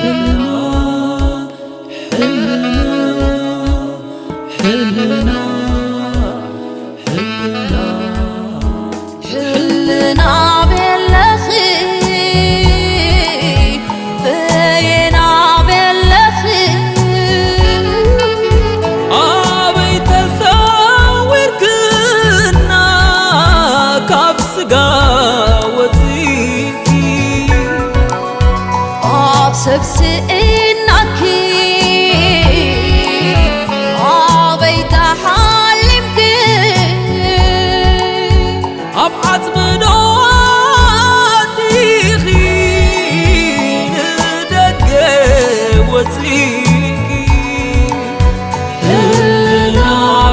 ሕልና፣ ሕልና፣ ሕልና፣ ሕልና ቤለኺ፣ በየና ቤለኺ፣ ኣበይ ተሰዊርክና ካብ ስጋ ወፂእኪ፣ ኣብ ሰብ ስኢናኪ ኣበይ ተሓሊምኪ፣ ኣብ ዓጽሚ ዶ ኣቲኺ ንደገ ወጺእኪ፣ ህልና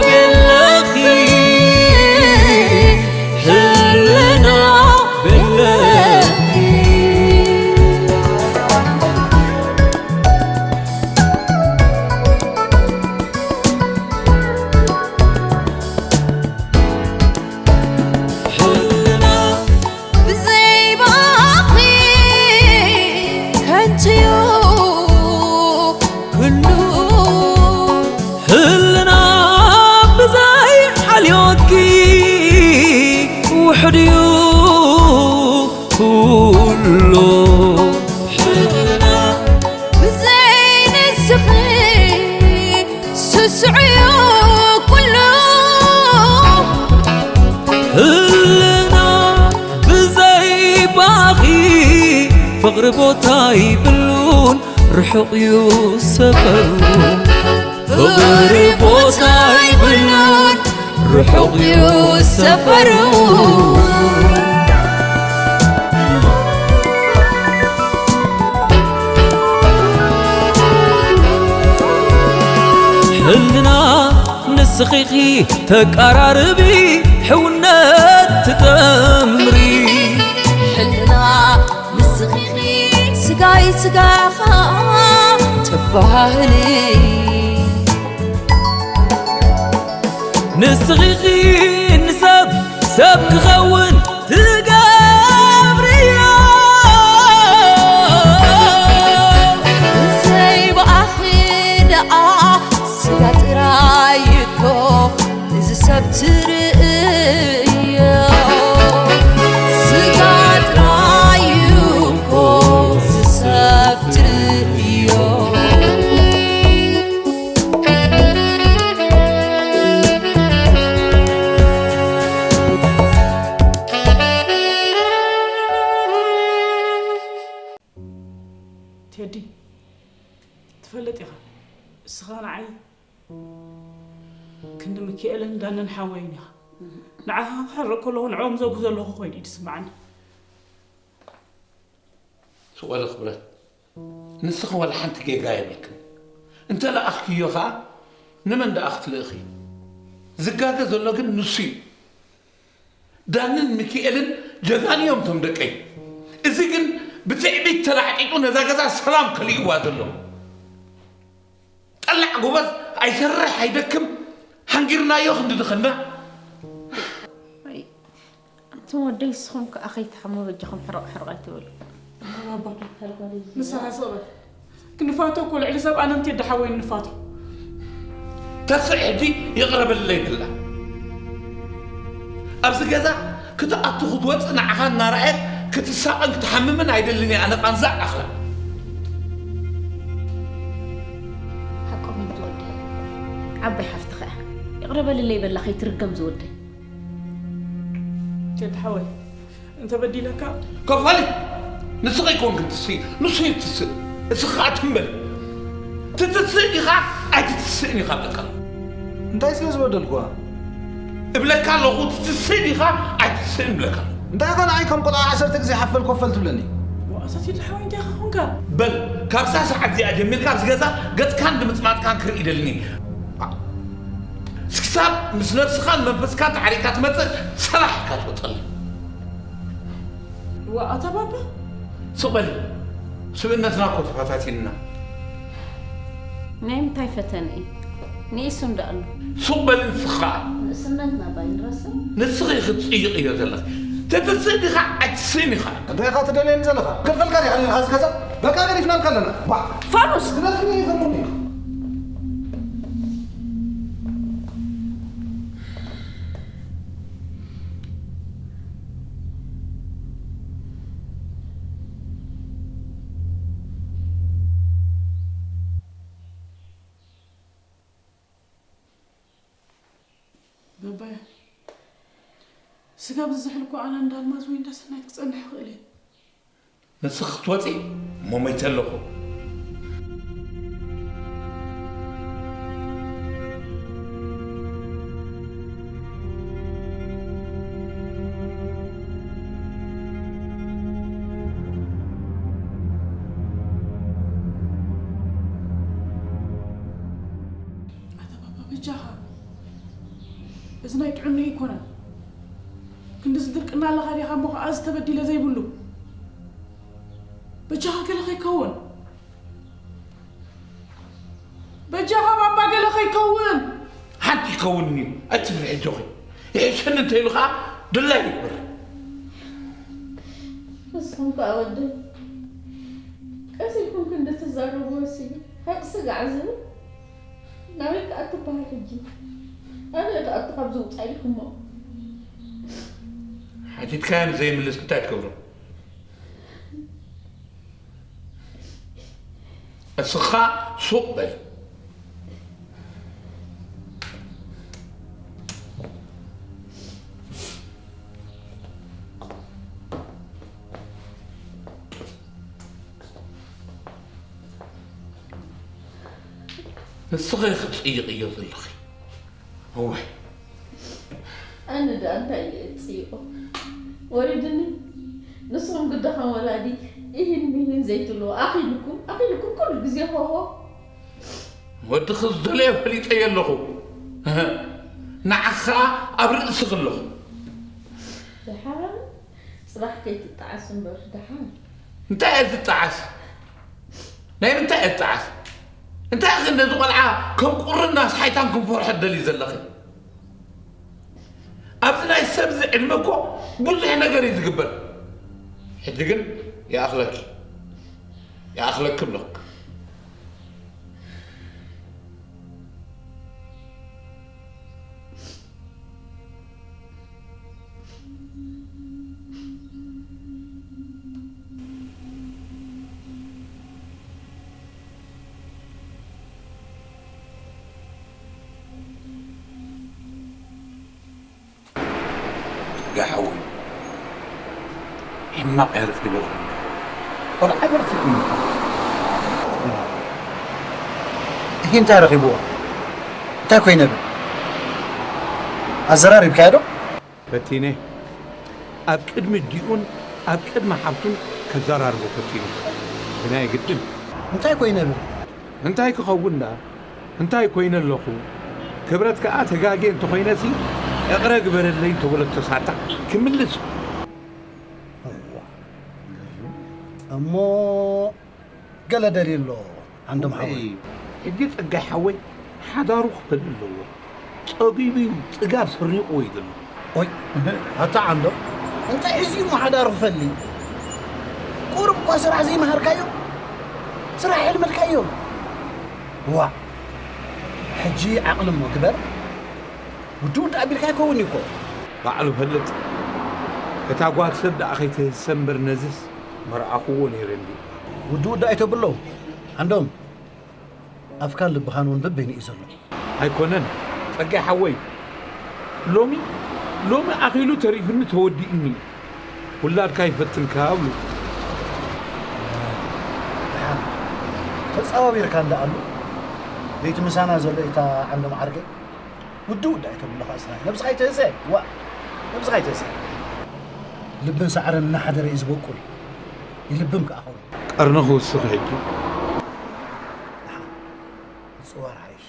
ቤለኺ፣ ህልና ቤለኺ። ህልና ብዘይ ባኺ ከንቱ'ዩ ኩሉ። ህልና ብዘይ ሓልዮትኪ ውሑድ'ዩ ኩሉ። ህልና ብዘይ ንስኺ ስሱዕ'ዩ ኩሉ። ህልና ብዘይ ባኺ ፍቕሪ ቦታ ይብሉን ርሑቕ እዩ ሰፈሩ። ፍቕሪ ቦታ ይብሉን ርሑቕ እዩ ሰፈሩ። ሕልና ንስኺ ኢኺ ተቀራርቢ፣ ሕውነት ትጠምሪ። ሕልና ንስኺ ኢኺ ስጋይ ስጋኻ ተባህሊ። ንስኺ ኢኺ ንሰብ ሰብ ክኸውን ትገብርዮ። ብዘይ ብኣኺ ደኣ ስጋ ጥራይ እኮ እዚ ሰብ ትርእዮ። ስጋ ጥራይ እኮ እዚ ሰብ ትርእዮ። ቴዲ፣ ትፈልጥ ኢኻ፣ እስኻ ንዓይ ክንዲ ሚኪኤልን ዳንን ሓወይን ኢኻ። ንዓኻ ክሕረቕ ከለኹ ንዕኦም ዘጉ ዘለኹ ኮይኑ እዩ ዝስምዓኒ። ስቕ በሊ ክብረት፣ ንስኺ ዋላ ሓንቲ ጌጋ የብልክን። እንተ ለኣኽክዮ ኸኣ ንመን ደኣ ክትልእኺ? ዝጋገ ዘሎ ግን ንሱ እዩ። ዳንን ሚኪኤልን ጀጋኑ እዮም እቶም ደቀይ። እዚ ግን ብትዕቢት ተላዕጢጡ ነዛ ገዛ ሰላም ከሊእዋ ዘሎ። ጠላዕ ጎበዝ፣ ኣይሰርሕ ኣይደክም፣ ሓንጊርናዮ ክንዲ ድኸና። ኣይ፣ ኣንቱም ወደይ፣ ንስኹም ከኣ ከይትሓሙ በጃኹም ሕርቕ ሕርቕ ኣይትበሉ። ባባ፣ ንስኻ ስቕ በል። ክንፋቶ እኮ ልዕሊ ሰብ ኣነን ቴዲ ሓወይን ንፋቶ። ተስእ ሕጂ ይቕረ በለለይ በላ። ኣብዚ ገዛ ክትኣቱ ክትወጽእ ንዓኻ እናረኣየት ክትሳቐን ክትሓምምን ኣይደልን እየ ኣነ ቃንዛ ኣኽላ። ሓቆም እዮም ዝወደይ። ዓባይ ሓፍትኻ እያ። ይቕረ በልለይ በላ ከይትርገም ዝወደይ። ቴዲ ሓወይ፣ እንተ በዲለካ? ኮፍ በሊ። ንስኺ ኣይኮንክን ትስኢ፣ ንሱ እዩ ትስእ። እስኻ ትም በል። ትትስእ ዲኻ ኣይትትስእን ኢኻ እብለካ ኣለኹ። እንታይ ስለ ዝበደልኩዋ? እብለካ ኣለኹ፣ ትትስእ ዲኻ ኣይትትስእን እብለካ ኣለኹ። እንታይ ኢኻ ንዓይ ከም ቆልዓ ዓሰርተ ግዜ ሓፈል ኮፈል ትብለኒ? ዋእ፣ ኣታ ቴዲ ሓወይ እንታይ ኢኻ ኾንካ? በል፣ ካብዛ ሰዓት እዚኣ ጀሚርካ ኣብዚ ገዛ ገጽካን ድምጽማጽካን ክርኢ ይደልኒ። ክሳብ ምስ ነብስኻን መንፈስካን ተዓሪቕካ ትመጽእ ሰላሕ ኢልካ ትወጸለይ። ዋእ ኣታ ባባ። ስቕ በሊ። ስብእነትና እኮ ተፈታቲንና። ናይ ምንታይ ፈተነ እዩ? ንኢሱ እንዳ ኣሎ። ሱቕ በሊ ንስኻ። ንእስነትና ባይ ንረስዕ። ንስኺ ክትጽይቕዮ ዘለኺ። ተትስእን ኢኻ ኣይትስእን ኢኻ። እንታይ ኢኻ ትደልየኒ ዘለኻ? ክፈልካ ዲኻ ኢኻ ዝገዛ? በቃ ገዲፍናልካ ኣለና። ባ- ፋኑስ! ግደፍኒ ይፈልጉኒ። በባያ፣ ስጋብ ዝዝሕል እኮ ኣነ እንዳ ኣልማዝ ወይ እንዳ ሰናይት ክጸንሕ ይኽእል እየ። ንስኺ ክትወጺ እሞ መይተ ኣለኹ። ኣታ ባባ በጃኻ፣ እዚ ናይ ጥዕና ኣይኮነን። ክንድዚ ድርቅና ኣለኻ ዲኻ እሞ ከኣ እዚ ተበዲለ ዘይብሉ። በጃኻ ገለ ከይከውን። በጃኻ ባባ ገለ ከይከውን። ሓንቲ ይከውን እዩ። ኣይትፍርሒ ኣጆኺ። ይሕሸኒ እንተ ኢሉ ከኣ ድላይ ይግበር። ንስኹም ከኣ ወደይ፣ ቀስ ኢልኩም ክንዲ ትዛረብዎስ እዩ ሓቂ ስጋዕ ዝብል። ናበይ ክኣቱ በሃል ሕጂ? ኣበይ ክኣቱ ካብዚ ውጻእ ኢልኩሞ? ሓቲትካዮ ንዘይምልስ እንታይ ትገብሮ? እስኻ ሱቕ በል። ንስኺ ክትጽይቕዮ ዘለኺ። እወ። ኣነ ደኣ እንታይ እየ ዝጽይቖ? ወሪድኒ። ንስኹም ግዳኻም ወላዲ ኢሂን ሚሂን ዘይትብልዎ። ኣኺሉኩም፣ ኣኺሉኩም ኩሉ ግዜ ሆሆ። ወድኺ ዝደለዮ ፈሊጠዮ ኣለኹ። ንዓኺ ኸኣ ኣብ ርእስኺ ኣለኹ። ደሓን ጽባሕ ከይትጠዓስ እምበር ደሓን። እንታይ እየ ዝጠዓስ? ናይ ምንታይ እየ ዝጠዓስ? እንታይ ኢኺ ነዚ ቆልዓ ከም ቁርን ኣስሓይታን ክንፈርሖ ትደልዪ ዘለኺ? ኣብዚ ናይ ሰብዚ ዕድመ እኮ ብዙሕ ነገር እዩ ዝግበር። ሕጂ ግን ይኣኽለኪ፣ ይኣኽለኪ እብለኪ። ጸጋይ ሓወይ፣ ሕማቕ እየ ረኺበ ዘለኹ። ቆልዓ በርትዕ እዩ። እሂ እንታይ ረኺብዎ? እንታይ ኮይነ ብል? ኣዘራሪብካዮ ዶ? ፈቲነ። ኣብ ቅድሚ ኣዲኡን ኣብ ቅድሚ ሓፍቱን ከዘራርቦ ፈቲነ። ግና የግድን። እንታይ ኮይነ ብል? እንታይ ክኸውን ደኣ? እንታይ ኮይነ ኣለኹ? ክብረት ከኣ ተጋግየ እንተኾይነሲ፣ ይቕረ ግበረለይ እንተበለቶ ሳታ ክምልስ። እዋ። እሞ ገለ ደልዩ ኣሎ፣ ዓንዶም ሓወይ። ሕጂ ጸጋይ ሓወይ ሓዳሩ ክፈሊ ኣለዎ። ጸጊቡ እዩ፣ ጽጋብ ሰሪቑዎ እዩ ዘሎ። ኦይ፣ ኣታ ዓንዶም፣ እንታይ ሒዙ እዩ እሞ ሓዳሩ ክፈሊ? ቁሩብ እኳ ስራሕ ዘይመሃርካዮም? ስራሕ የልመድካዮም? ዋእ፣ ሕጂ ዓቕሊ እሞ ግበር። ውድእ ውድእ ኣቢልካ ይከውን እዩ እኮ። ባዕሉ ፈልጥ። እታ ጓል ሰብ ደኣ ከይትህሰ እምበር ነዝስ መርዓኹዎ ነይረ እንድዩ። ውድእ ውድእ ኣይተብሎ። ዓንዶም፣ ኣፍካን ልብኻን እውን በበይኑ እዩ ዘሎ። ኣይኮነን ጸጋይ ሓወይ፣ ሎሚ፣ ሎሚ ኣኺሉ ተሪፉኒ ተወዲኡኒ እዩ። ውላድካ ይፈትንካ እብሉ። ደሓን ተጸዋዊርካ እንዳ ኣሉ፣ ለይቲ ምሳና ዘሎ ኢታ ዓንዶም ዓርከይ። ውድእ ውድእ ኣይተብሎ ኸኣ ስራሕ። ነብስኻ ኣይትህሰ። ዋእ፣ ነብስኻ ኣይትህሰ። ልብን ሳዕርን እናሓደረ እዩ ዝበቁል። ይልብም ከኣ ኸውን። ቀርኒ ክውስኽ ሕጂ። ደሓን። ምጽዋር ሓይሽ።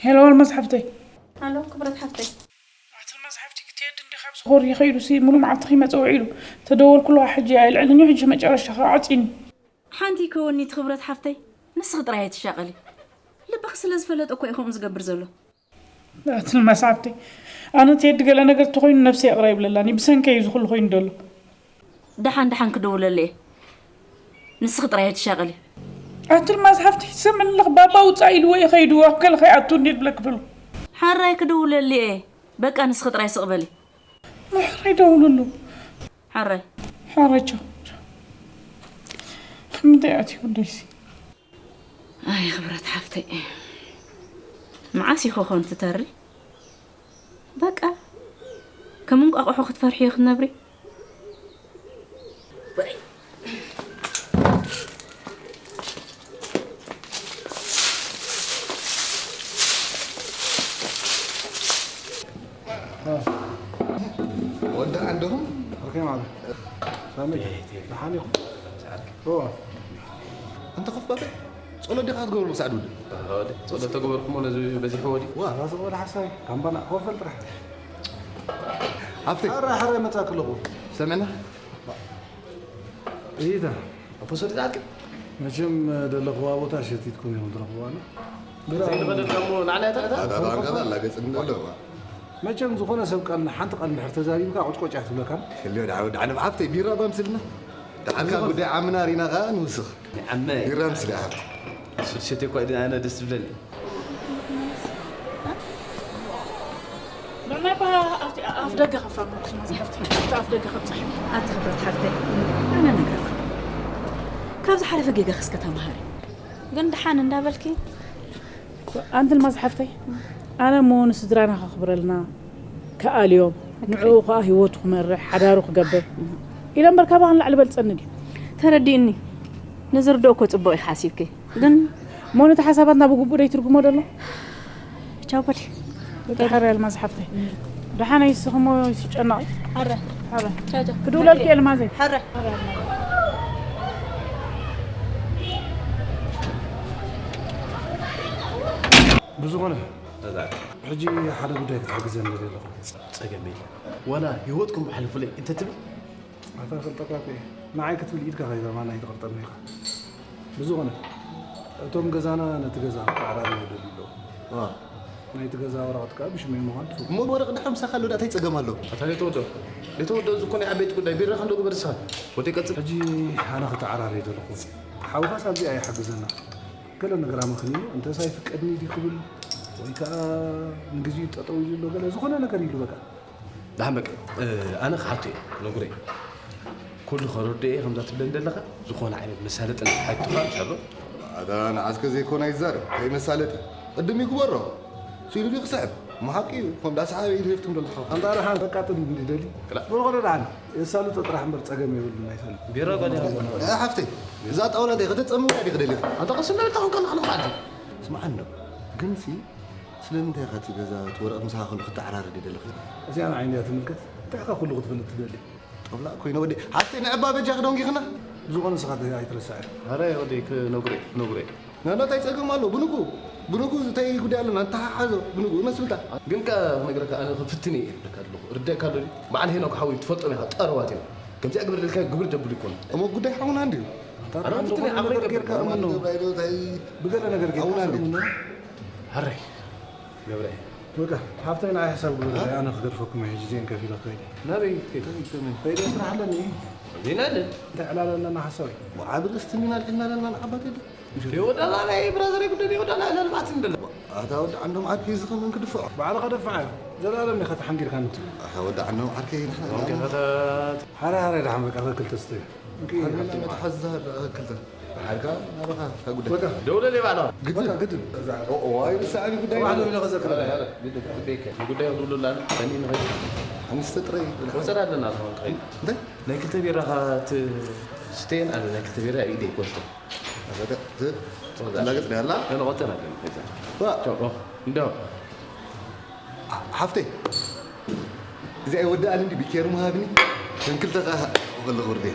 ሄሎ ኣልማዝ ሓፍተይ። ኣሎ ክብረት ሓፍተይ። ኣቲ ኣልማዝ ሓፍቲ ክትሄድ እንዲ ካብ ዝኾር ይኸይዱ ሲ ሙሉ መዓልቲ ከይመፀ ውዒሉ። ተደወልኩ ኣለዋ ሕጂ ኣይልዕልን እዩ ሕጂ መጨረሻ ከዓ ዓፂኒ። ሓንቲ ይከወኒ እቲ ክብረት ሓፍተይ ንስኺ ጥራይ ኣይትሻቐሊ። ልብኺ ስለ ዝፈለጠ እኮ እዩ ከምኡ ዝገብር ዘሎ። ኣቲ ኣልማዝ ሓፍተይ ኣነ ትሄድ ገለ ነገር ተኾይኑ ነብሰ ይቕረ ይብለላኒ ብሰንከ እዩ ዝኹሉ ኮይኑ ደሎ። ደሓን ደሓን ክደውለሉ እየ። ንስኺ ጥራይ ኣይትሻቐሊ። ኣቲ ኣልማዝ ሓፍቲ ሰምዕኒ ኣለኺ ባባ ውፃእ ኢልዎ እዩ ኸይዱ ኣብ ገለ ከይኣቱ እንዲ ዝብለኪ ደሎ። ሓራይ ክድውለሉ እየ። በቃ ንስኺ ጥራይ ስቕ በሊ። ሕራይ ደውልሉ። ሓራይ። ሓራይ ቻው። ምንታይ ኣትዩ ወደይሲ? ኣይ ክብረት ሓፍተይ። መዓስ ኢኹ ኾን ትተሪ? በቃ ከም እንቋቑሖ ክትፈርሕዮ ክትነብሪ። ወዲ ዓንደኹም ኣርኬ ማለት ሳሚ ደሓን ኢኹም? እንተ ኸፍባተ ጸሎት ዲኻ ክትገብሩ ምሳዕ ድውድ ጸሎት ተገበርኩሞ ነዚ በዚሕዎ ድዩ ዋ ራሱ ወደ ሓሳብ ካምባና ኮፈል ጥራሕ ሓፍቲ ሕረ ሕረ መጻ ክለኹ ሰምዕና እይታ ኣፖሶል ዛት መቸም ደለኽዋ ቦታ ሸቲትኩም እዮም ትረኽብዋና ዘይንኸደልካ እሞ ንዓና ያታ ኣታ ኣታ ኣታ ኣላገጽ ኣለዋ መቸም ዝኾነ ሰብ ቃል ሓንቲ ቃል ምሕር ተዛሪብካ ቁጭቆጭ ኣይትብለካን። ሕልዮ ዳዕወ ዳዕነ ብሓፍተይ ቢራ ባምስልና ዳዕካ ጉዳይ ዓምና ሪና ኸኣ ንውስኽ። ዓመ ቢራ ምስሊ ሓፍቲ። ሱድ ሸቴ እኳ ድን ኣነ ደስ ዝብለኒ። ንዕናይ ባ ኣብቲ ኣፍ ደገ ከፋምኩስ ማዚ ሓፍቲ ኣብቲ ኣፍ ደገ ከብፅሕ ኣቲ ክብረት ሓፍተይ ኣነ ነግረካ ካብዚ ሓለፈ ጌጋ ክስከ ተማሃሪ ግን ድሓን እንዳበልኪ ኣንቲ ልማዝ ሓፍተይ ኣነ እሞ ንስድራና ከኽብረልና ክኣልዮም ንዕኡ ከዓ ህይወቱ ክመርሕ ሓዳሩ ክገብር ኢለ እምበር ካባኻ ንላዕሊ በልፀኒ ድዩ ተረዲእኒ ንዝርድኦ እኮ ፅቡቅ ኢኻ ሓሲብኪ ግን እሞ ነቲ ሓሳባትና ብግቡእ ደይትርጉሞ ደሎ ቻው በሊ በቃ ሓራይ ኣልማዝ ሓፍተይ ደሓን ኣይስኽሞ ይስጨነቕ ሓረ ሓረ ቻው ቻው ክድውለልኪ ኣልማዘይ ሓረ ብዝኾነ ሕጂ ሓደ ጉዳይ ክትሕግዘኒ ደሊ ኣለኹ። ጸገም የለን። ዋላ ህይወትኩም ብሓልፉለይ እንተትብል ኣታ ፈልጠካ እኮ እየ። ንዓይ ክትብል ኢድካ ከይበማና ኣይትቕርጠኒ ኢኻ። ብዝኾነ እቶም ገዛና ነቲ ገዛ ክተዓራርዩ ይደልዩ ኣለዉ። ናይቲ ገዛ ወረቐት ከኣ ብሽመይ ምዃን ትፈልጡ። እሞ ወረቕ ድሕሪ ምሳኻ ኣሎ እንታይ ጸገም ኣሎ? ኣታ ዘይተወዶ ዘይተወዶ እዚ እኮ ናይ ዓበይቲ ጉዳይ ቢራኻ እንዶ ግበር ንስኻ። ወደይ ቀጽል። ሕጂ ኣነ ክተዓራርየ ዘለኹ ሓውኻስ ኣብዚ ኣይሓግዘና። ገለ ነገር ኣምኽንዩ እንተስ ኣይፍቀድኒ ድዩ ክብል ወይ ከኣ ንግዚኡ ጠጠው ኢሉ ኣሎ ገለ ዝኾነ ነገር ኢሉ በቃ። ደሓን በቃ ኣነ ክሓቶ እየ ነጉረ ኩሉ ከረድኦ እየ ከምዛ ትብለኒ ዘለኻ ዝኾነ ዓይነት መሳለጢ ናይ ሓይትኻ ምሻሎ ኣታ ንዓስከ ዘይኮን ኣይዛረብ ከይመሳለጢ ቅድም ይግበሮ ሲሉ ድዩ ክስዕብ እሞ ሓቂ እዩ ከም ዳሰሓበ ኢሉ ሄፍትም ደለኻ ኣንታ ደሓን በቃ ጥን ይደሊ ብርኾዶ ደሓን የሳልጦ ጥራሕ እምበር ጸገም የብሉን ኣይሳልጥ ቢራ ጓል ሓፍተይ እዛ ጣውላ ደ ከተጸምያ ዲ ክደሊ ኣንታ ቀስና ልታኹን ከለኻ ንኽዓዲ ስምዓኒ ግንሲ ስለምንታይ ኢኻ እቲ ገዛ እቲ ወረቐት ምሳኻ ከሎ ክተዓራረድ ይደሊ ኺድ? እዚኣ ንዓይ እንድያ ትምልከት። እንታይ ኢኻ ኩሉ ክትፈልጥ ትደሊ? ጠብላእ ኮይነ ወዲ ሓፍተይ ንዕባ በጃኺ ደንጊኽና። ብዝኾነ ንስኻ ኣይትረስዐ። ኣረ ወደይ ክነግሮ እየ ክነግሮ እየ። ናና እንታይ ጸገም ኣሎ ብንጉ ብንጉ እንታይ ጉዳይ ኣለና ንተሓሓዞ ብንጉ እነስብታ። ግን ከ ክነግረካ ኣነ ክፍትን እየ ኢለካ ኣለኹ ርደእካ ኣሎ ድዩ? በዓል ሄኖክ ሓወይ ትፈልጦም ኢኻ ጠረዋት እዮም። ከምዚኣ ግብር ደልካ ግብር ደብል ይኮኑ። እሞ ጉዳይ ሓውና እንድዩ። ኣነ ክፍትን እየ ዓቕለይ ገበርካ። ብገለ ነገር ጌርካ ሰለሙን ሃረይ ገብረ በቃ ሓፍተይ ንዓይ ሓሳብ ግበሪ ኣነ ክገድፈኩም እየ ሕጂ ዜን ከፊለ ክኸይድ እየ ናበይ ትከይድ ከመይ ከይደ ስራሕ ኣለኒ ዜና ኣለ እንታይ ዕላል ኣለና ሓሳብ እዩ ዓቢ ርእስቲ ሚና ኣልዒልና ኣለና ንዓባት የለ ዘይወዳና ናይ ብራዘር ጉዳይ ዘይወዳና ዕላል ማዕት እንደለ ኣታ ወዲ ዓንዶም ዓርኪ ዝኸምን ክድፍዖ ባዕልኻ ደፍዓ እዮ ዘላለም ኢኻ ተሓንጊርካ ንቱ ኣታ ወዲ ዓንዶም ዓርከይ ንሕና ወንጌላታት ሓራይ ሓራይ ደሓን በቃ ክልተ ስተዩ መትሓዚ ክልተ ሓድካ ናባኻ ጉዳይ ደውለለይ ባዕልኻ ግድን ግድን ዋይ ንስዓኒ ጉዳይ ባዕሉ ኢለ ከዘክር ግደይ ጉዳይ ክድውሉላ ከኒ ንኸይድ ኣንስተ ጥራይ ወሰድ ኣለና ዝኸውን ክኸይድ እንታይ ናይ ክልተ ቢራኻ ትስተየን ኣነ ናይ ክልተ ቢራ ኣብ ኢደይ ክወስዶ ላገጽ ዳላ ነቆጠር ኣለኒ ከዛ እንዶ ሓፍተይ እዚኣ ይወድኣኒ እንዲ ቢኬር ምሃብኒ ከም ክልተ ከኣ ከለኹ ርድያ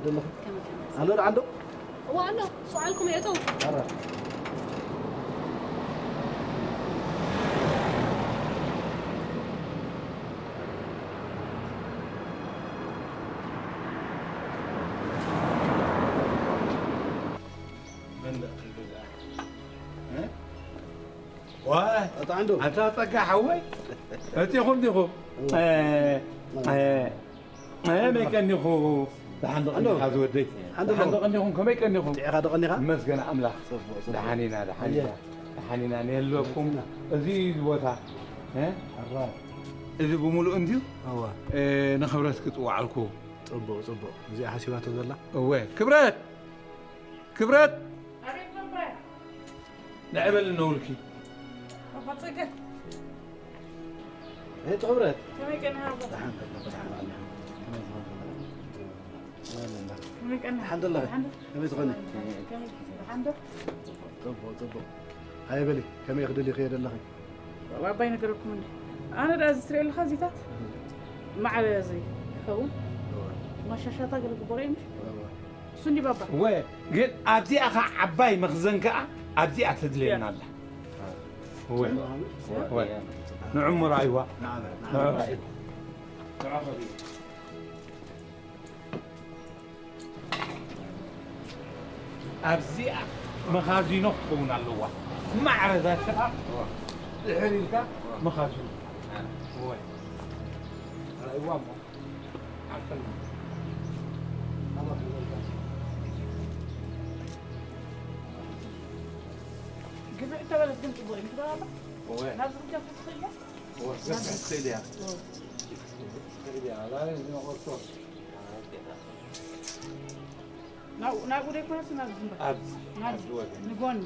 ኣለኹ። ኣሎ ዶ ዓንዶ? እዋ ኣሎ። ሱቕ ኣልኩም የእተው። ኣረ። ዋይ፣ ኣታ ዓንዶ። ኣታ ጸጋ ሓወይ፣ መጺኹም ዲኹም? እ፣ እ፣ እ፣ መይ ቀኒኹ? ደሓን ዶ ዓንዶ። ቀኒኻ ዝወደይ? ዓንዶ። ደሓን ዶ ቀኒኹም? ከመይ ቀኒኹም? ጥዕኻ ዶ ቀኒኻ? ይመስገን ኣምላኽ። ጽቡቕ፣ ጽቡቕ። ደሓን ኢና፣ ደሓን ኢና። ኣየ። ደሓን ኢና፣ ንህልወኩም። ደሓን ኢና። እዚ እዩ እዚ ቦታ። እ? ኣራ። እዚ ብምሉእ እንድዩ? እወ። እ፣ ንኽብረት ክጽውዓልኩ። ጽቡቕ፣ ጽቡቕ። እዚኣ ሓሲባቶ ዘላ? እወ። ክብረት! ክብረት! ኣቤት መምህር። ንዕበል እነውልኪ። ኣባ ጸገ። እህት ክብረት። ከመይ ቀኒኻ ኣባ? ደሓን፣ ደሓን፣ ደሓን፣ ደሓን። ከመይ ቀኒኻ? ደሓን ደለኺ? ደሓን ዶ? ከመይ ትኾኒ? ከመይ? ደሓን ዶ? ጽቡቕ፣ ጽቡቕ። ሃየ በሊ፣ ከመይ ክድልኺ እየ ደለኺ? ኣባይ ነገረኩም እንዲ። ኣነ ደኣ እዚ ትሪኦ ኣለኻ እዚታት? ማዕረ እዚ ይኸውን። እወ። ማሻሻታ ገለ ግበሮ እዩ ምሽ? እወ። እሱ እንዲ ባባ። እወ፣ ግን ኣብዚኣ ኸዓ ዓባይ መኽዘን ከኣ ኣብዚኣ ተድልየና ኣላ። እወ። እወ። ንዑ እሞ ረኣይዋ። ንዑ ረኣይዋ። ንዑ ኸዱ። ኣብዚኣ መኻዚኖ ክትኸውን ኣለዋ። ማዕረ እዛ ሸቓቕ ድሕር ኢልካ መኻዚኖ። እወ። ረኣይዋ እሞ። ዓርፈና። ግፍዕ እንተበለት ግን ጽቡቕ እዩ። ምትበላታ? እወ። ናብዚ ክትገፍዕ ትኽእል እያ? እወ፣ ክትገፍዕ ትኽእል እያ። እወ። ትኽእል እያ። ዛሬ ዝነበርኩ ናብኡ፣ ናብኡ ደይኮነስ ናብዚ እምበር። ኣብዚ፣ ናብዚ፣ ኣብዚ ወገን። ንጎኒ።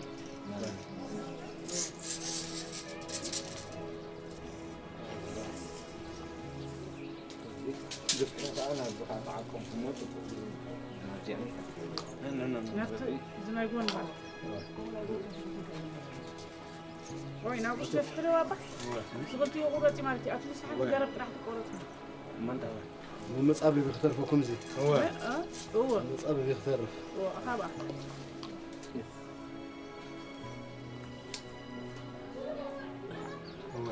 ግፍዒ ከዓ ናብዚ ከዓ ተዓቆብኩሞ ጽቡቕ እዩ። ናብዚኣ። ነ፣ ነ፣ ነ፣ ነ። ናብቲ፣ እዚ ናይ ጎኒ ማለት እዩ። ወይ ናብኡ ትገፍሕ ዶ ኣባ? እወ። እዚ ክልቲኡ ቁረጺ ማለት እዩ። ኣትሊስት ሓንቲ እወ። ገረብ ጥራሕ ትቆረጽ። እማ እንታይ? መጻብብ ይኽተርፈኩም እዚ። እወ። እ? እወ። መጻብብ ይኽተርፍ። እወ፣ ኣኻ በኣ። እወ።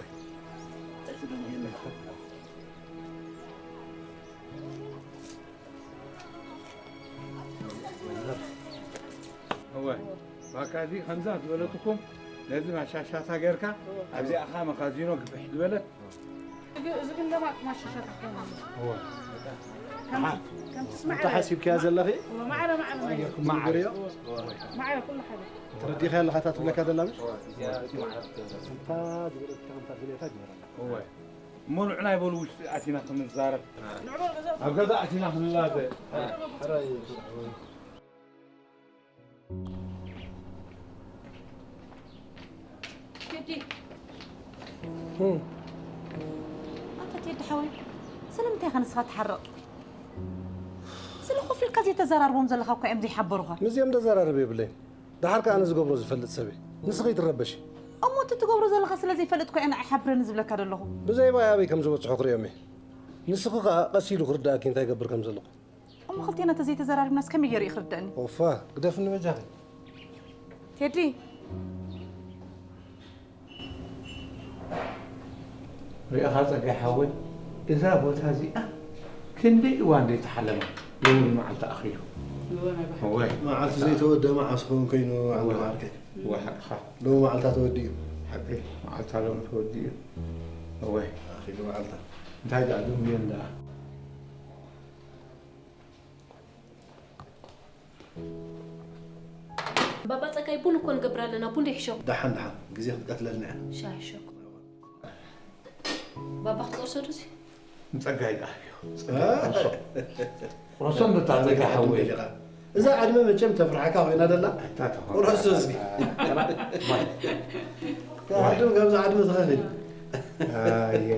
እወ። ባካ እዚ ከምዛ ዝበለትኩም ነዚ ማሻሻታ ጌርካ ኣብዚኣ ኸዓ መኻዚኖ ግፍሕ ዝበለት። እዚ ግን ለማጥ ማሻሻታ ክኾን ኣለዎ። እወ። ከምቲ፣ ከምቲ ስማዕ እንተ ሓሲብካያ ዘለኺ? እወ፣ ማዕረ፣ ማዕረ፣ ማዕረ። ጌርኩም ማዕረ። ንገርዮ። እወ። ማዕረ ኩሉ ሓደ። ተረዲኻ ኣለኻ እታ ትብለካ ዘላ ምሽ? እወ፣ እዚኣ፣ እዚኣ ማዕረ ትብለካ። እንታ ዝበለትካ ከምታ ድሌታ ግበረላ። እወ። እሞ ንዑ ናይ በሉ ውሽጢ ኣቲና ክንዛረብ። ንዑ በሉ ገዛ። ኣብ ገዛ ኣቲና ክንላዘ። ሕራይ። ቴዲ። እም። ኣታ ቴዲ ሓወይ፣ ስለምንታይ ኢኻ ንስኻ ትሓርቕ? ስለ ኮፍ ኢልካ ዘይተዘራርቦም ዘለኻ እኳ እዮም ዘይሓበሩኻ። ምስዚኦም ዘዘራርብ የብለይን። ደሓር ከኣ ኣነ ዝገብሮ ዝፈልጥ ሰብ እየ። ንስኺ ኣይትረበሺ። እሞ እቲ ትገብሮ ዘለኻ ስለ ዘይፈልጥ እኮ እየ ንዓይ ሓብረኒ ዝብለካ ዘለኹ። ብዘይባይ ኣበይ ከም ዝበጽሑ ክርእዮም እየ። ንስኺ ከኣ ቀስ ኢሉ ክርድኣኪ እንታይ ይገብር ከም ዘለኹ። እሞ ክልቴና ተዘይተዘራሪብናስ ከመይ ገይሩ እዩ ክርደኣኒ? ኦፋ፣ ግደፍኒ በጃኺ። ቴዲ። ሪኢኻ ጸጋይ ሓወይ፣ እዛ ቦታ እዚኣ ክንደይ እዋን ዘይተሓለመ፣ ሎሚ መዓልቲ ኣኺሉ። እወ፣ ናይ ባሕሪ። እወ። መዓልቲ ዘይተወድአ መዓስ ክኸውን ኮይኑ፣ ዓንዲ እወ። መዓርከይ? እወ፣ ሓቅኻ። ሎሚ መዓልታ ተወዲኡ። ሓቂ፣ መዓልታ ሎሚ ተወዲኡ። እወ። ኣኺሉ መዓልታ። እንታይ ደኣ፣ ሎሚ እየን ደኣ። ባባ ጸጋይ፣ ቡን እኮ ንገብር ኣለና፣ ቡን ዶ ይሕሸኩም? ደሓን፣ ደሓን፣ ግዜ ክትቀትለልና እያ። ሻሂ ይሕሸኩም። ባባ ክትቆርሶ ዶ እዚ? ንጸጋይ ደኣ እዩ። ጸጋይ ቁርሶ። ቁርሶ እንዶ እታ ጸጋይ ሓወይ። እዛ ዕድመ መቸም ተፍርሓካ ኮይና ደላ? እታ ተኾነ። ቁርሶ እስኪ። እታ ዕድመ ካብዛ ዕድመ ትኸፍል። ኣየ።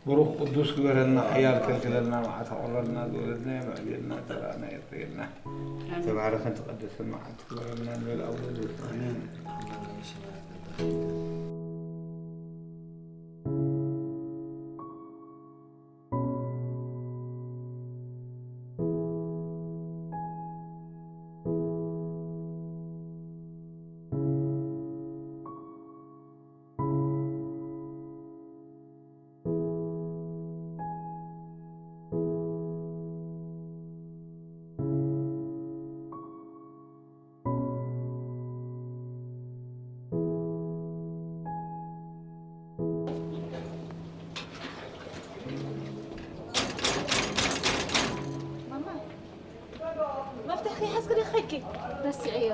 ብሩኽ ቅዱስ ግበረልና፣ ሓያል ከልክለልና፣ መዓት ኣቑረልና፣ ዝወለድናዮ መዕብየልና፣ ዘራእና የፍርየልና። ኣሜን። ተባረኽን ተቐደስን መዓት ግበረልና ንበል ኣቡነ ዘበሰማያት። ኣሜን። መፍትሕ ከይሓዝኪ ዲኺ ከይድኪ? ረሲዐዮ።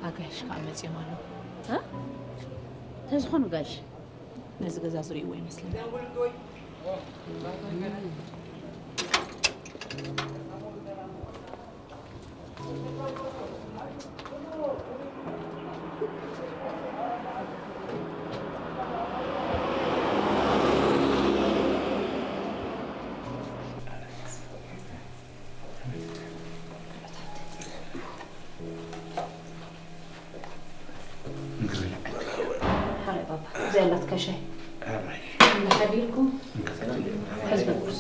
ኣጋይሽ ከዓ መፂኦም ኣለዉ። እ? እንታይ ዝኾኑ ጋይሽ? ነዚ ገዛ ዝርእይዎ ይመስለኒ። ሓራይ ባባ፣ እዚኣ ኣላትካ ሻሂ። ሓራይ። እንዳ ሓዲርኩም? ሕዝበኩስ?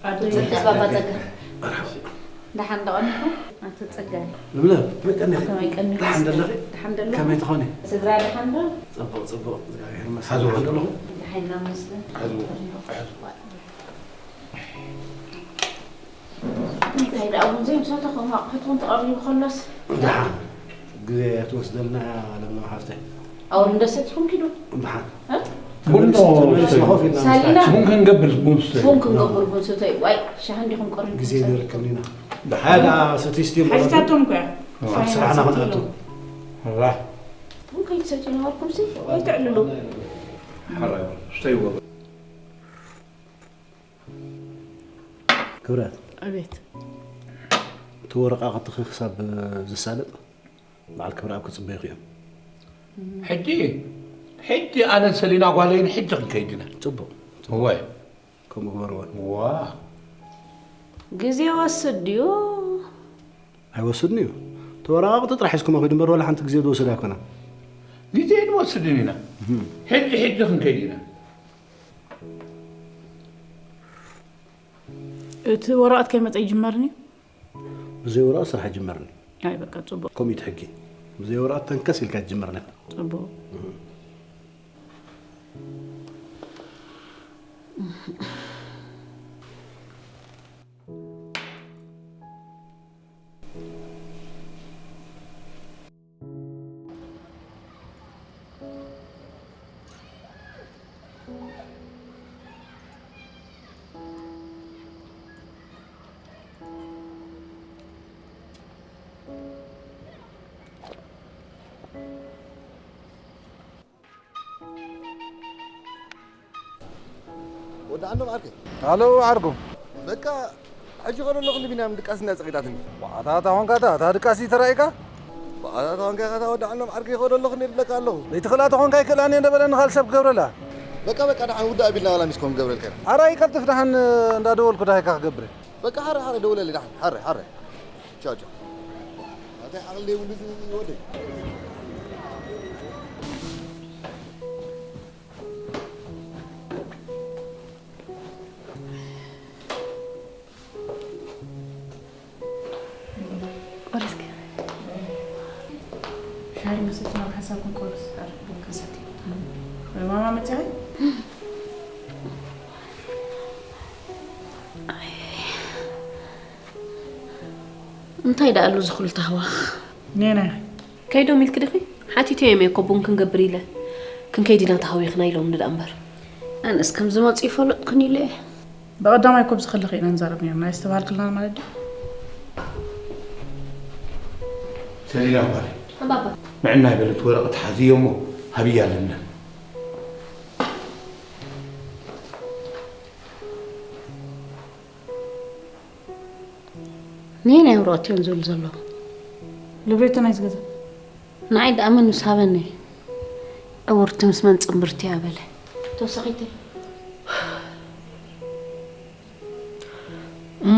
ኣዶ ይሕዝ ባባ ጸጋ። ደሓን ዶ ቀኒኹም? ኣቶ ጸጋይ። ልምለም፣ ከመይ ቀኒኺ? ከመይ ቀኒኹ? ደሓን ደለኺ? ደሓን ደለኹ? ከመይ ትኾኒ? ስድራ ደሓን ዶ? ጽቡቕ፣ ጽቡቕ። እግዚኣብሔር ይመስገን። ሓዞ። ደሓን ደለኹ? ደሓን ኢና ንመስገን። ሓዞ። እንታይ ደኣ እውን ዘይምሳተ ከምኡ ኣቑሑት እውን ተቐሪቡ ከሎስ? ደሓን ግዜ ትወስደልና እያ ለምለም ሓፍተይ። ኣውሪ እንደሰትኹም ኪዱ። ደሓን። እ? ቡን ዶ ተመሊስና ኮፍ ኢልና ሳሊና? ምስታችሁ። ቡን ክንገብር ቡን ስተ። ቡን ክንገብር ቡን ስተይ። ዋይ፣ ሻሂ እንዲኹም ቀሪብኩም ግዜ ሰ- ንረክብ ኢና። ደሓን። ሓዳ ሰቲ ስቲል ሓይልታቶም እኮ እያ። ኣብ ስራሕና ክንኣቱ። ዋ። ቡን ከይትሰትዩ ነበርኩም ሲ? ወይ ተዕልሉ። ሓራይ ስተይዎ። ክብረት። ኣቤት። እቲ ወረቓቕትኺ ክሳብ ዝሳለጥ በዓል ክብረኣብ ክጽበዩኺ እዮም። ሕጂ፣ ሕጂ ኣነን ሰሊና ጓለይን ሕጂ ክንከይድ ኢና። ጽቡቕ። እወ። ከምኡ ግበርዎ። ዋ። ግዜ ይወስድ ድዩ? ኣይወስድን እዩ። እቲ ወረቓቕቲ ጥራሕ ሒዝኩሞ ኺዱ እምበር ዋላ ሓንቲ ግዜ ዝወስድ ኣይኮነን። ግዜ ኣይንወስድን ኢና። እህም። ሕጂ፣ ሕጂ ክንከይድ ኢና። እቲ ወረቐት ከይመጸ ይጅመርን እዩ? ብዘይ ወረቐት ስራሕ ኣይጅመርን እዩ። ኣይ፣ በቃ፣ ጽቡቕ። ከምኡ እዩ እቲ ሕጊ። ብዘይ ወረቐት ተንከስ ኢልካ ኣይትጅመርን ኢኻ። ጽቡቕ። እህ። ወዲ ዓንዶም ዓርከይ። ሃሎ ዓርኩ። በቃ፣ ሕጂ ከሎ ኣለኹ ንቢንያም ድቃስ እና ጸቂጣትኒ። ዋዕታታ ኾንካ እታ፣ እታ ድቃስ ተራኢካ? ዋዕታታ ኾንካ እታ ወዲ ዓንዶም ዓርከይ ከሎ ኣለኹ ንብለካ ኣለኹ። ለይቲ ክልኣተ ኾንካ ኣይክእላን እየ እንደበለኒ ካልእ ሰብ ክገብረላ። በቃ፣ በቃ፣ ደሓን ውዳእ ኣቢልና ዋላ ሚስኮም ክገብረልካ ኢና። ኣራይ ቀልጥፍ ደሓን እንዳደወልኩ ዳሃይካ ክገብረ። በቃ፣ ሓረ፣ ሓረ፣ ደውለለይ ደሓን። ሓረ፣ ሓረ። ቻው፣ ቻው። ኣታይ ዓቕሊ ዘይብሉ እዚ ወደይ። ቆረስከ። ሻሂ መሰቲ ናብ ሓሳብኩም ቆረስ። ቡን ክንሰቲ። ወይ ማማ መጽያ? እንታይ ደኣ ኣሎ እዚ ኩሉ ታህዋኽ? ኔና። ከይዶም ኢልኪ ዲኺ? ሓቲተዮም እየ እኮ ቡን ክንገብር ኢለ። ክንከይድ ኢና ተሃዊኽና ኢሎምኒ ደኣ እምበር። ኣነስ ከም ዝመጹ ይፈለጥኩን ኢለ እየ። ብቐዳማይ እኮ ኣብዚ ከለኺ ኢና ንዛረብ ነይርና፣ ኣይስተብሃልክልናን ማለት ድዩ? ሰሊና ጓለይ። ኣባባ። ንዕናይ በለት ወረቐት ሓዝዮ እሞ ሃብያ ለምለም። ነየናይ ወረቐት እዮም ዝብሉ ዘለዉ? ንብሬቶ ናይዚ ገዛ። ንዓይ ደኣ መን ምስ ሃበኒ? ዕውርቲ ምስ መን ጽምብርቲ እያ በለ። ተወሳኺተይ። እሞ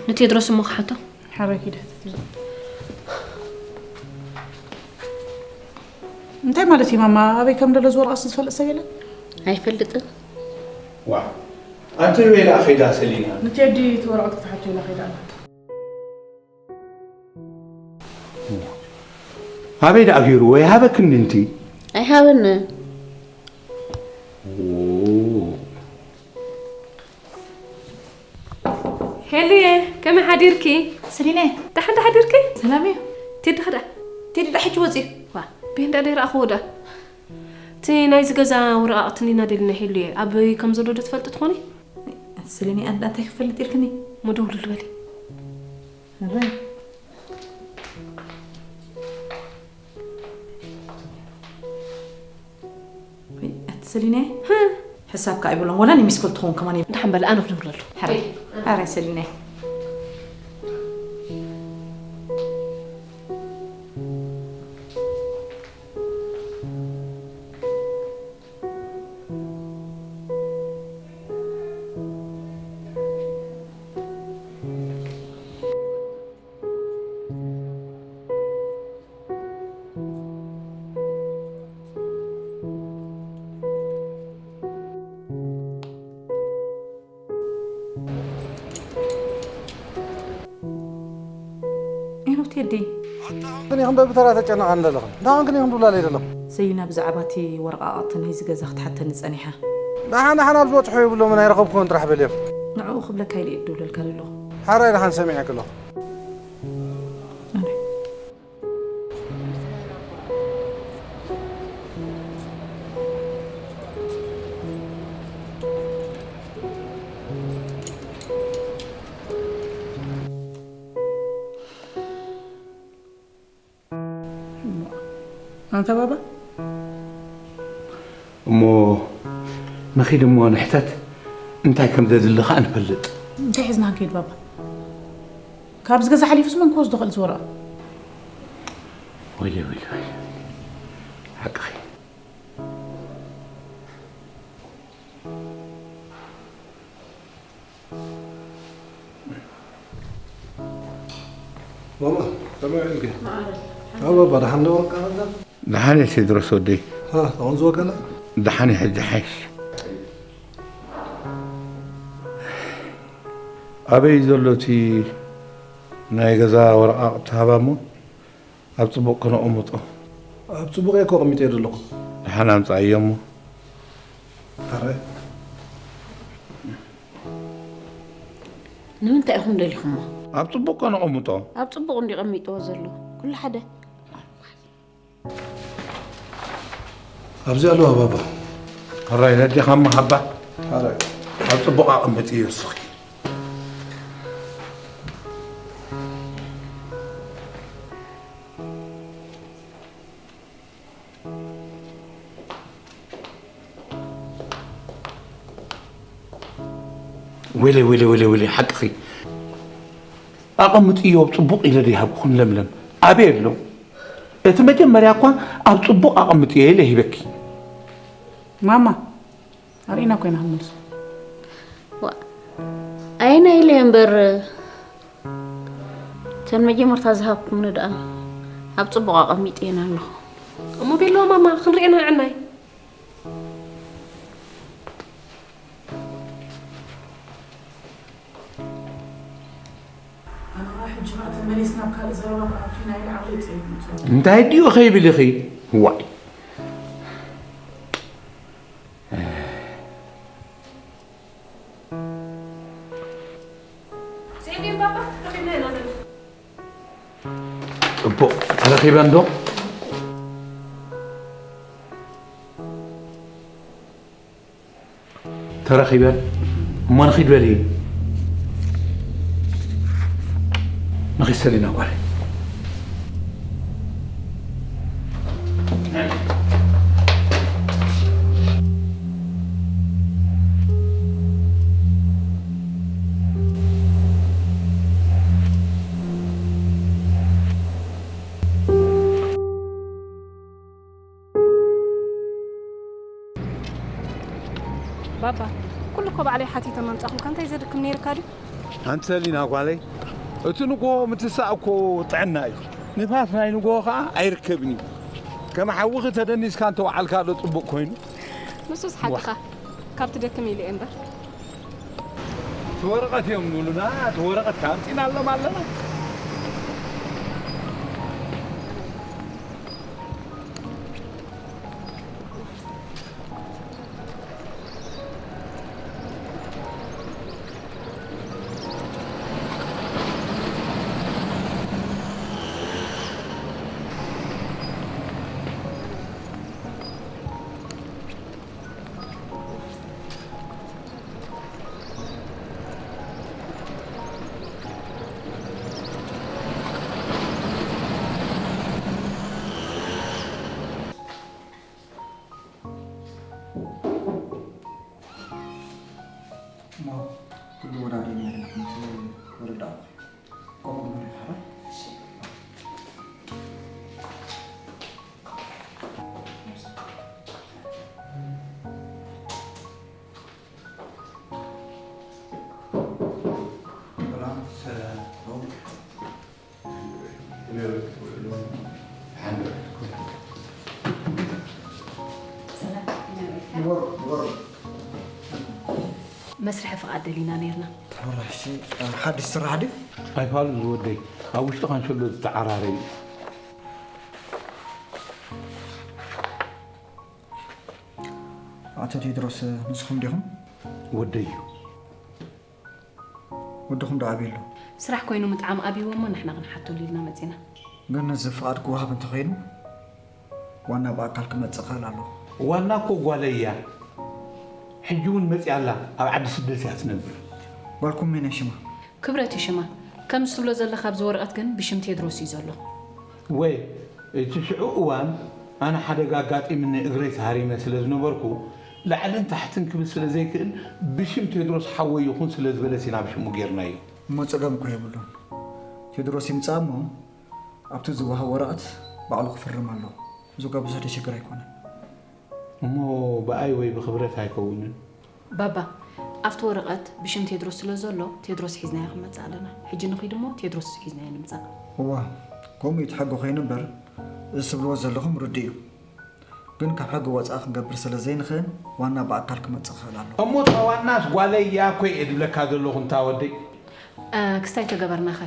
ንቴድሮስ እሞ ክሓቶ? ሓራይ ኪደ። እንታይ ማለት እዩ ማማ? ኣበይ ከም ደሎ ዝወረቐስ ዝፈልጥ ሰብ የለን? ኣይፈልጥን። ዋ፣ ኣንተ ኣበይ ደኣ ኸይዳ ሰሊና? ንቴዲ እቲ ወረቐት ክትሓቶ ኢላ ኸይዳ ኣላ። ኣበይ ደኣ ገይሩ ወይ ሃበክኒ እንቲ? ኣይሃበኒ። ኦ። ሄሉየ፣ ከመይ ሓዲርኪ? ሰሊነ። ደሓን ዶ ሓዲርኪ? ሰላም እዩ። ቴዲ ኸ ደኣ? ቴዲ ደኣ ሕጂ ወፂኡ። ዋ፣ ቤንዳ ደይረኣኽዎ ደኣ? እቲ ናይዚ ገዛ ወረቓቕቲ እንዲና ደሊና ሒሉ እየ። ኣበይ ከም ዘሎ ዶ ትፈልጢ ትኾኒ? ሰሊኒ፣ ኣንዳ እንታይ ክፈልጥ ኢልክኒ? እሞ ደውልሉ በሊ። እረ። ወይ፣ ኣቲ ሰሊኒ፣ ሕሳብካ ኣይብሎም፣ ወላ ንሚስኮል ትኸውን ከማን እየ። ደሓን በል፣ ኣነ ክድውለሉ። ሕራይ፣ ሕራይ ሰሊኒ። ሄኖክ ቴዲ። ግን ኢኹም በብተራ ተጨነቓ እንደለኹም። ንዳኹም ግን ኢኹም ትብላለይ ዘለኹም። ሰሊና ብዛዕባ እቲ ወረቓቕቲ ናይዚ ገዛ ክትሓተኒ ጸኒሓ። ደሓን ደሓን ኣብ ዝበጽሖ ይብሎምን ኣይረኸብኩዎን ጥራሕ በልዮም። ንዕኡ ክብለካ ኢለ እየ ዝድውለልካ ዘለኹ። ሓራይ ደሓን ሰሚዐኪ ኣለኹ። ኣንታ ባባ? እሞ ንኺድ እሞ ንሕተት፣ እንታይ ከም ዘድሊ ኸኣ ንፈልጥ። እንታይ ሒዝና ክንከይድ ባባ? ካብዚ ገዛ ሓሊፉስ መን ክወስዶ ክእል ዝወረቐ? ወይለይ፣ ወይለይ፣ ወይለይ። ሓቅኺ። ማማ፣ ከመይ ውዒልኪ? ማዕረ። ኣብ ባባ፣ ደሓን ዶ ወርቃ ኣላ? ደሓን እየ ቴድሮስ ወደይ። ሃ፣ ተቐንዝወ ገለ? ደሓን እየ፣ ሕጂ ሓይሽ። ኣበይ ዘሎ እቲ ናይ ገዛ ወረቓቕቲ ሃባ እሞ? ኣብ ጽቡቕ ከነቐምጦ። ኣብ ጽቡቕ እየ እኮ ኣቐሚጠዮ ዘለኹ። ደሓን ኣምጽኣዮ እሞ። ኣረ። ንምንታይ ኢኹም ደሊኹሞ? ኣብ ጽቡቕ ከነቐምጦ። ኣብ ጽቡቕ እንድዩ ቀሚጥዎ ዘሎ። ኩሉ ሓደ። ኣብዚ ኣለዋ ባባ። ሕራይ ነዴኻ እሞ ሃባ። ሕራይ። ኣብ ጽቡቕ ኣቐምጥዮ እስኺ። ወይለይ፣ ወይለይ፣ ወይለይ፣ ወይለይ፣ ሓቅኺ። ኣቐምጥዮ ኣብ ጽቡቕ ኢለ ደይሃብኩን ለምለም። ኣበይ ኣሎ? እቲ መጀመርያ እኳ ኣብ ጽቡቕ ኣቐምጥዮ ኢለ ሂበኪ። ማማ፣ ኣርእና ኮይና ክንመልሶ። ዋ፣ ኣየናይ ኢለ እምበር፣ እተን መጀመርታ ዝሃብኩምኒ ደኣ ኣብ ጽቡቕ ኣቐሚጠየን ኣለኹ። እሞ ቤሎ ማማ፣ ክንርእየን ንዕናይ። ኣነ ኸኣ ሕጂ ኸኣ ተመሊስ ናብ ካልእ ዘረባ ክኣቱ ኢና ኢለ ዓቕለይ ጸይኑ። እንታይ ድዩ ኸይብል ኢኺ? ዋይ። ሴንዴ ባባ፣ ረኺብና ኢና ዘለና። ጽቡቕ፣ ተረኺበን ዶ? ተረኺበን? እሞ ንኺድ በሊ። ንኺድ ሰሊና ጓለይ። ባባ፣ ኩሉ እኮ ባዕለይ ሓቲተ መምጻኹልካ፣ እንታይ ዘድክም ነይርካ ድዩ? ኣንቲ ሰሊና ጓለይ፣ እቲ ንግሆ ምትሳእ እኮ ጥዕና እዩ። ንፋስ ናይ ንግሆ ኸኣ ኣይርከብን እዩ። ከም ሓዊኺ ተደኒስካ እንተወዓልካ ዶ ጽቡቕ ኮይኑ? ንሱስ ሓቅኻ። ካብ ትደክም ኢለ እየ እምበር። እቲ ወረቐት እዮም ዝብሉና፣ እቲ ወረቐት ከኣ ኣምጺእናሎም ኣለና። እሞ ኩሉ ወዳዲና ኢና ከምቲ ዝረዳእኩ። ከምኡ ንሪኢ ሓራ። ሰላም። ሰላም። መስርሒ ፍቓድ ደሊና ነይርና። ተበላሽቲ ሓድሽ ስራሕ ድዩ? ኣይፋሉ ዝወደይ ኣብ ውሽጢ ካንሸሎ ዝተዓራረዩ። ኣቶ ቴድሮስ ንስኹም ዲኹም? ወደይ እዩ። ወድኹም ዶ ኣበይ ኣሎ? ስራሕ ኮይኑ ምጥዓም ኣብይዎ እሞ ንሕና ክንሓተሉ ኢልና መፂና። ግን እዚ ፍቓድ ክወሃብ እንተኾይኑ ዋና ብኣካል ክመፅእ ክኽእል ኣለዎ። ዋና እኮ ጓለይ እያ። ሕጂ እውን መፂኣ ኣላ። ኣብ ዓዲ ስደት እያ ትነብር። ጓልኩም መን እያ ሽማ? ክብረት እዩ ሽማ። ከምዚ ትብሎ ዘለኻ ኣብዚ ወረቐት ግን ብሽም ቴድሮስ እዩ ዘሎ። ወይ እቲ ሽዑ እዋን ኣነ ሓደጋ ኣጋጢምኒ እግረይ ተሃሪመ ስለ ዝነበርኩ ላዕልን ታሕትን ክብል ስለ ዘይክእል ብሽም ቴድሮስ ሓወይ ይኹን ስለ ዝበለት ኢና ብሽሙ ጌርናዮ። እሞ ጸገም እኮ የብሉን። ቴድሮስ ይምጻእ እሞ ኣብቲ ዝወሃብ ወረቐት ባዕሉ ክፍርም ኣለዎ። እዚ እኳ ብዙሕ ዘሸግር ኣይኮነን። እሞ ብኣይ ወይ ብኽብረት ኣይከውንን። ባባ፣ ኣብቲ ወረቐት ብሽም ቴድሮስ ስለ ዘሎ ቴድሮስ ሒዝናዮ ክንመጽእ ኣለና። ሕጂ ንኺድ እሞ ቴድሮስ ሒዝናዮ ንምጻእ። እዋ፣ ከምኡ እዩ እቲ ሕጊ ኮይኑ እምበር እዚ ትብልዎ ዘለኹም ርዱእ እዩ። ግን ካብ ሕጊ ወጻኢ ክንገብር ስለ ዘይንኽእል ዋና ብኣካል ክመጽእ ክኽእል ኣለዎ። እሞ እታ ዋናስ ጓለይ እያ እኮ እየ ዝብለካ ዘለኹ እንታ ወደይ። ክስታይ ተገበርናኸ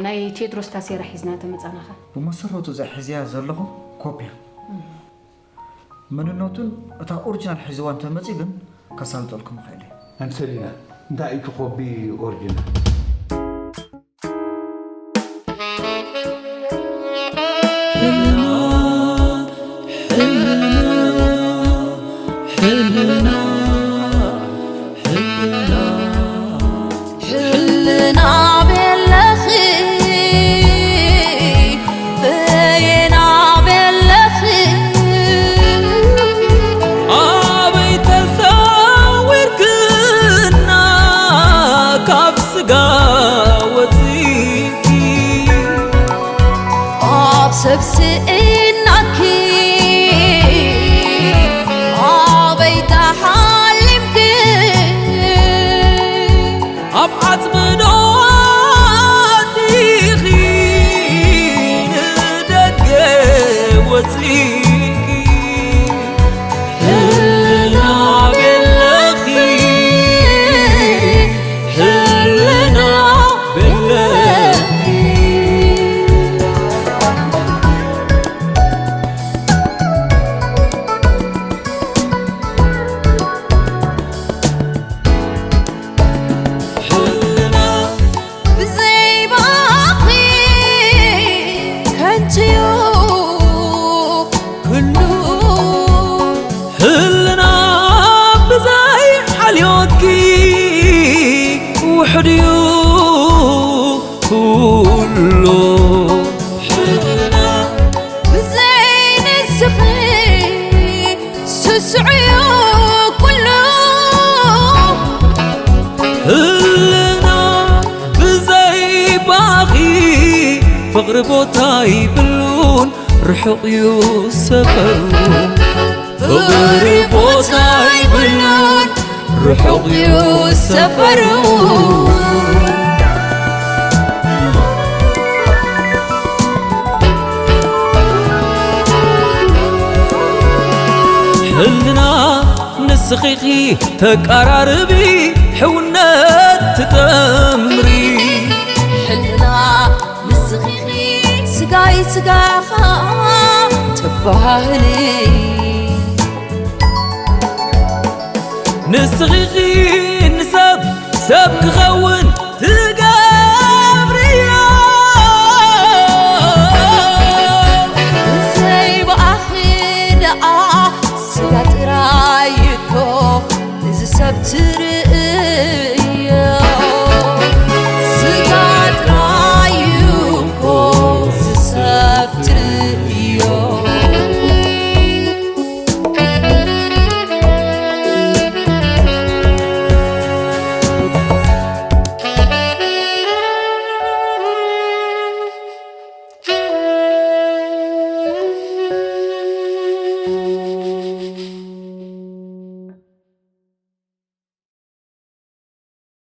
ናይ ቴድሮስ ታሴራ ሒዝና ተመጻናኸ? ብመሰረቱ እዛ ሒዘያ ዘለኹ ኮፕያ መንነቱን እታ ኦሪጂናል ሒዝዋ እንተመጺኡ ግን ከሳልጠልኩም ይኽእል እየ። ኣንሰሊና እንታይ እዩ እቲ ኮቢ ኦሪጂናል? ሕልና ሕልና ሕልና ሕልና ቤለኺ በየና ቤለኺ ኣበይ ተሰዊርክና ካብ ስጋ ወፂእኪ ኣብ ሰብ ስእናኪ ኣበይ ተሓሊምኪ ኣብ ዓጽሚ ዶ ኣቲኺ ንደገ ወጺእኪ ህልና ቤለኺ ህልና ቤለኺ ፍቕሪ ቦታ ይብሉን ርሑቕ እዩ ሰፈሩ ፍቕሪ ቦታ ይብሉን ርሑቕ እዩ ሰፈሩ ሕልና ንስኺኺ ተቃራርቢ ሕውነት ትጠምሪ ሕልና ንስኺኺ ስጋይ ስጋኻ ትበሃህሊ ንስኺኺ ንሰብ ሰብ ክኸውን